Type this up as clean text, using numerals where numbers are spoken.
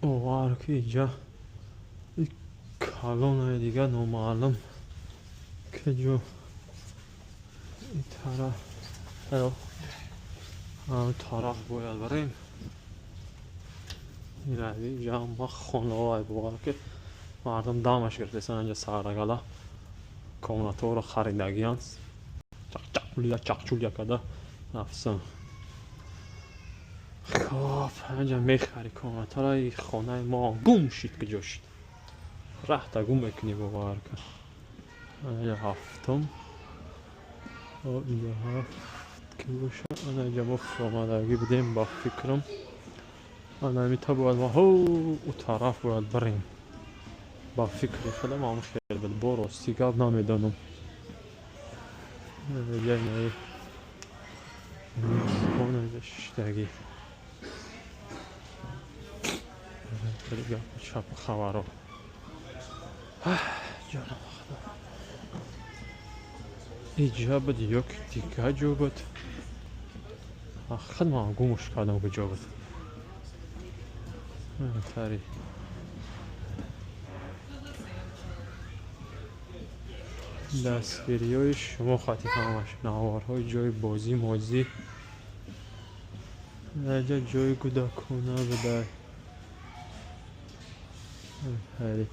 Бовар ки, иҷа калонаи дига номаълум киҷо тараф тараф бояд барем. Иҷа ҳама хонаҳое, бовар ки, мардум дамаш гирифтесан. Инҷа сарагала комнатаҳоро харидагиянд, чақчақ чақчулия карда рафтан. Хоб, инҷа мехари комнатаро. Хонаи мо гум шид, куҷо шид, раҳта гум мекунӣ, бовар кун. Инҷа ҳафтум, инҷа ҳафт ки боша. Ана инҷа мо фуромадагӣ будем, ба фикрам. Ана ҳамита бояд мо ҳо у тараф бояд барем. Ба фикри худам ҳам хел буд, бо рости гап намедонам. Инҷа шиштагӣ чапу хабаро. Ҷонам худо, иҷа буд ё ки дига ҷо буд? Худман гумш кардам, куҷо буд. Тари дастгириҳои шумо хати ҳамаш наворҳои ҷои бозӣ мозӣ. Инҷа ҷои кӯдакона буда. Ҳари.